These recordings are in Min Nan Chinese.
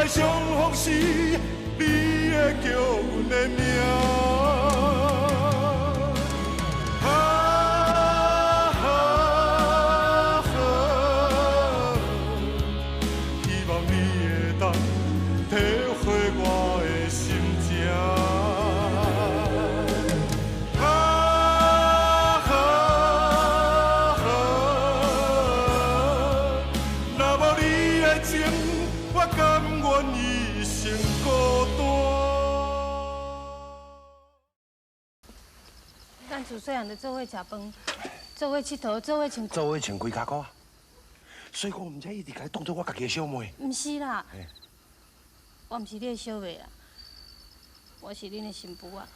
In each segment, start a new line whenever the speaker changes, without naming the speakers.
相逢時，你會叫阮的名。啊啊啊，希望你會當體會我的心情。啊啊啊，若無你的情，我甘願一生孤單。
咱自細漢就做伙食飯，做伙𨑨迌，做伙穿。
做伙穿規跤褲啊！所以講，毋知一直共你當做我家己的小妹。
毋是啦，我毋是你的小妹啦，我是恁的新婦啊。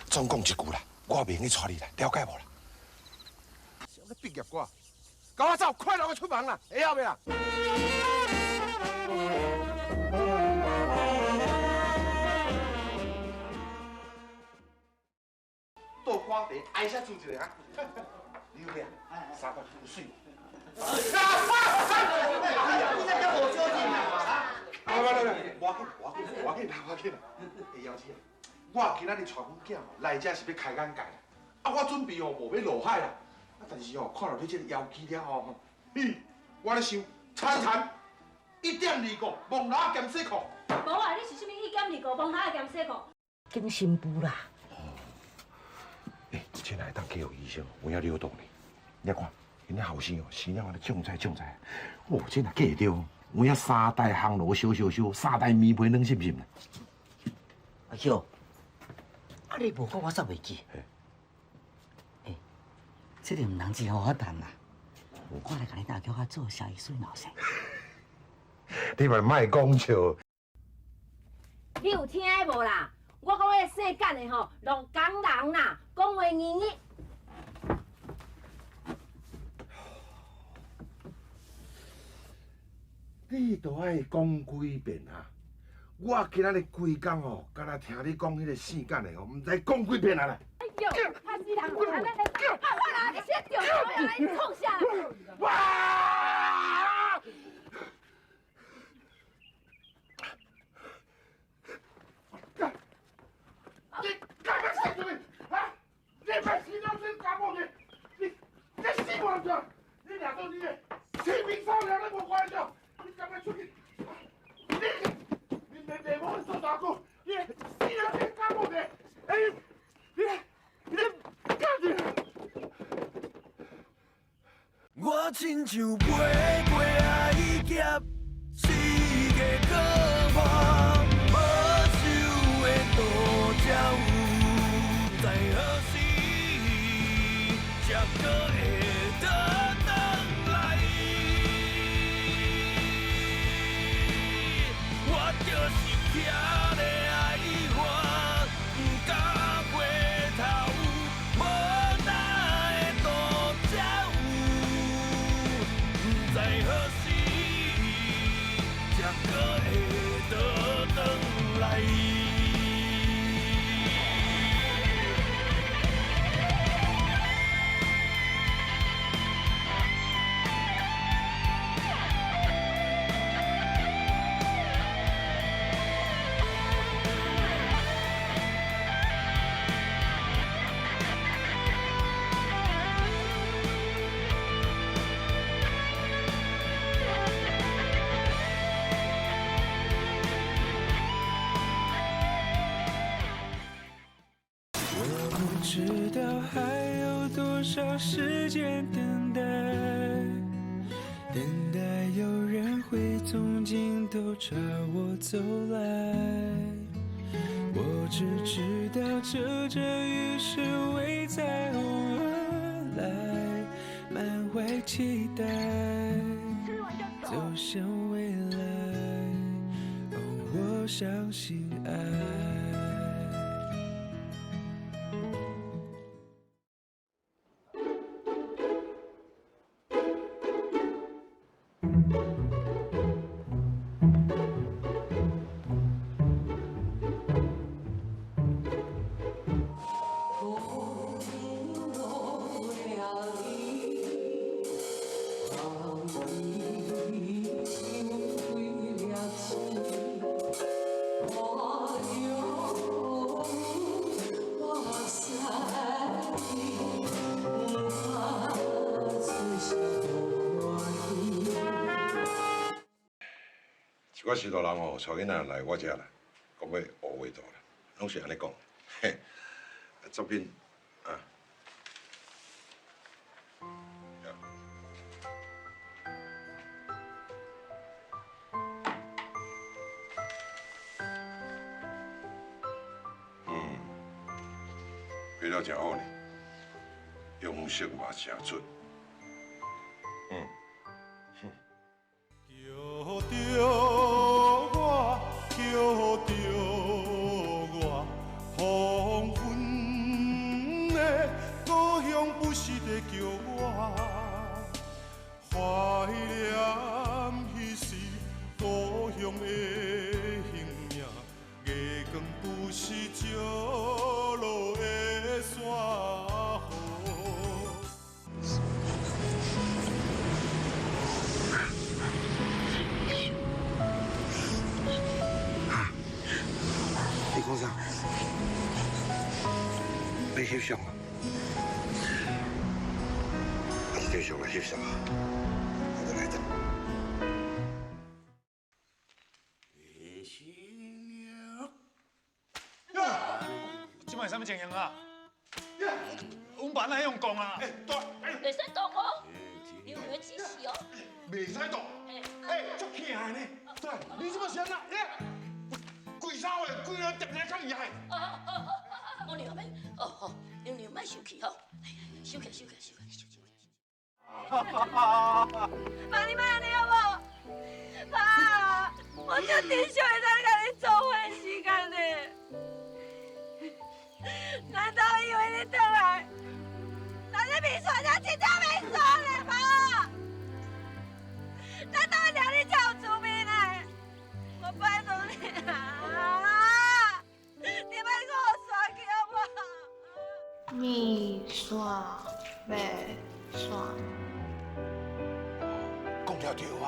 總講一句啦，我袂用得娶你啦，了解無啦？想欲畢業我，共我走，快樂的出門啦，會曉袂啦？倒瓜茶，挨下煮一下啊！你有咩啊？三块有水。
你那叫无小心啊！
来来来，无要紧，无要紧，无要紧，无要紧啦。欸，姚姐啊，我今仔日带阮囝吼来遮是欲开眼界啦。啊，我準備吼無欲落海啦。啊，但是吼看著你這個妖姬了後，嘿，我咧想，餐餐1.2個，摸蜊仔兼洗褲。
無啊，你是啥物1.2個，摸蜊仔兼洗褲？
揀新婦啦。
欸，這若會當嫁予醫生，有影了當呢。你看，𪜶遐後生哦，生了按呢壯哉壯哉。哦，這若嫁會著，有影三代烘爐燒燒燒，三代棉被軟濕濕啦。
阿巧，啊你無講我煞袂記。欸，這個毋通只予我趁啦，我來共你大叫我做蕭醫師老師。
你嘛莫講笑。
你有聽無啦？我講彼個姓簡的吼，鹿港人啦，講話硬硬。
你都愛講幾遍啊？我今仔日規工吼，敢若聽你講彼個姓簡的吼，毋知講幾遍啊啦！
哎喲，嚇死人！按呢，啊啦，你先著啦，你創啥啦？
哇！你干嘛死你？啊！你别死到这家某的，你你死无对？你俩都你的，清明扫了你无关着，你干嘛出去？你你你你无做大久，你死了这家某的，哎，你你干的？
我亲像飞过海峡，四界各破，无想的倒才有，不知何时才阁会倒转来。我就是徛咧爱看，不敢回头，无哪会倒才有，不知何时才阁会倒转来。我不知道還有多少時間等待，等待有人會從盡頭朝我走來。我只知道這陣雨是為彩虹而來，滿懷期待，走向未來。哦，我相信愛。
寡序途人吼，带囡仔來我遮啦，講欲學畫圖啦，攏是按呢講。嘿，作品啊。嗯，畫了誠好呢，用色嘛誠準。嗯。
叫著我，叫著我，黃昏的故鄉不是在叫我，懷念彼時故鄉的形影，月光不是照落的山河。
你講啥？欲翕相啊？啊，翕相來翕相啊！我來等。
這擺是啥物情形啊？阮爸哪用講啊？
袂使動哦，你有沒記死哦？
袂使動。欸，足厲害呢！對，你這擺是按怎？規三歲，規個店咧較厲害。
哦哦哦，我娘欲，哦吼，娘娘莫生氣吼，收起收起收起。爸，你莫按呢好無？爸，我足珍惜會當佮你做伙時間呢。難道以為你轉來，但是面線才真正袂煞咧，爸？難道掠你才有滋味呢？我拜託你啊！你莫閣予煞去好無？
面線袂煞。
講了對啊！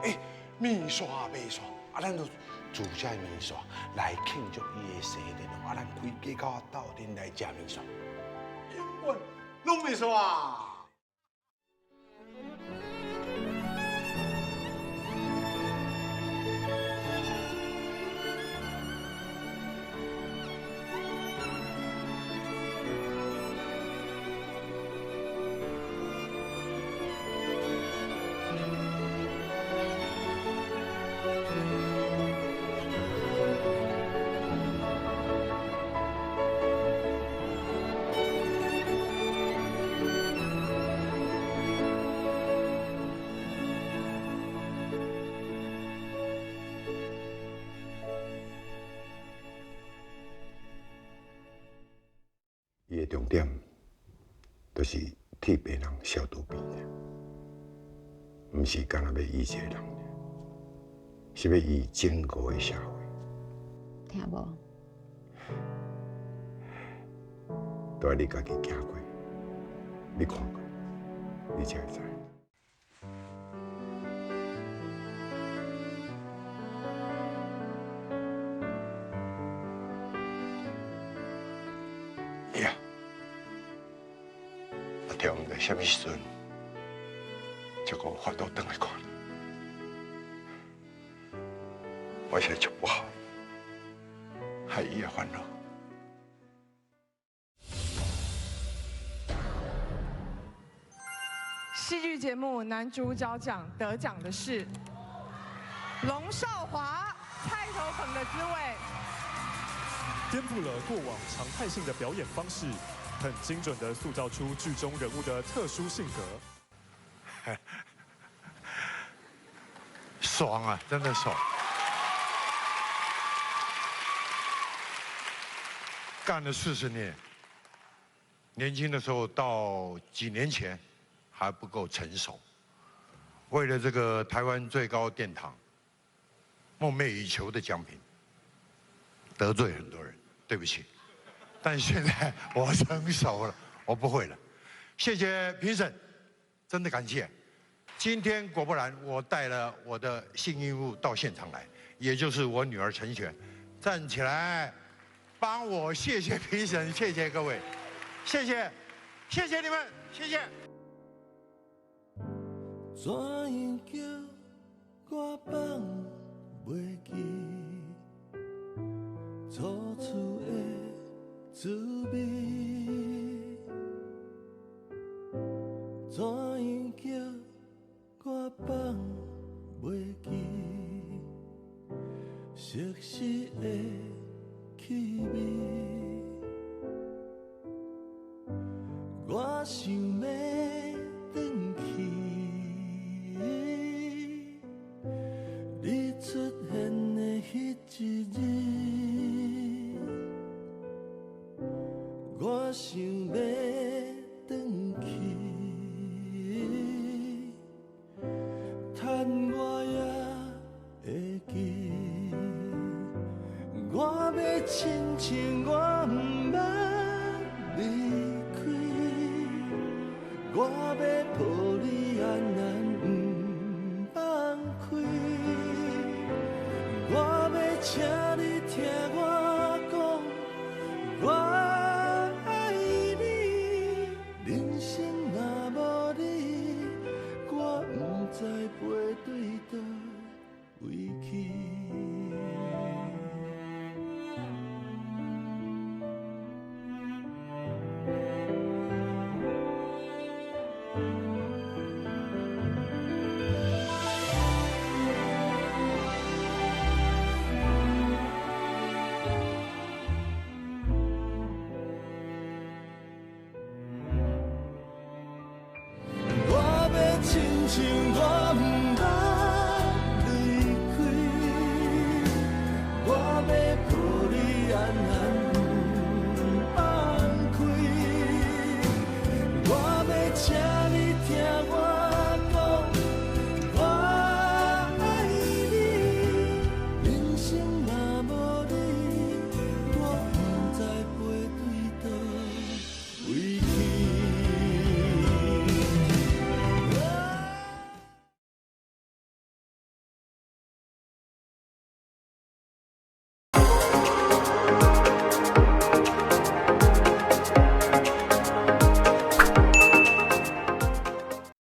欸，面線袂煞，啊，咱就煮這面線來慶祝伊的生日咯。啊，咱規家狗仔鬥陣來食面線，永遠攏袂煞。
伊的重點，就是替病人消除病爾，毋是干焦欲醫一個人爾，是欲醫整個的社會。
聽無？
都愛你家己行過，你看過，你才會知。呀，阿聽毋知啥物時陣，才閣有法度轉來看你。我實在足不好，害伊也煩惱。
戲劇節目男主角獎得獎的是龍少華，《菜頭粉的滋味》。
顛覆了過往常態性的表演方式，很精準地塑造出劇中人物的特殊性格。
爽啊，真的爽！幹了40年，年輕的時候到幾年前還不夠成熟，為了這個台灣最高殿堂夢寐以求的獎品，得罪很多人，對不起。但現在我成熟了，我不會了。謝謝評審，真的感謝。今天果不然，我帶了我的幸運物到現場來，也就是我女兒陳璇，站起來，幫我謝謝評審，謝謝各位，謝謝，謝謝你們，謝謝。
怎樣叫我放袂記初次的滋味，怎樣叫我放袂記熟悉的氣味？我想欲轉去，你出現的彼一日，我想欲轉去，趁我猶會記，我欲親像我毋捌離開，我欲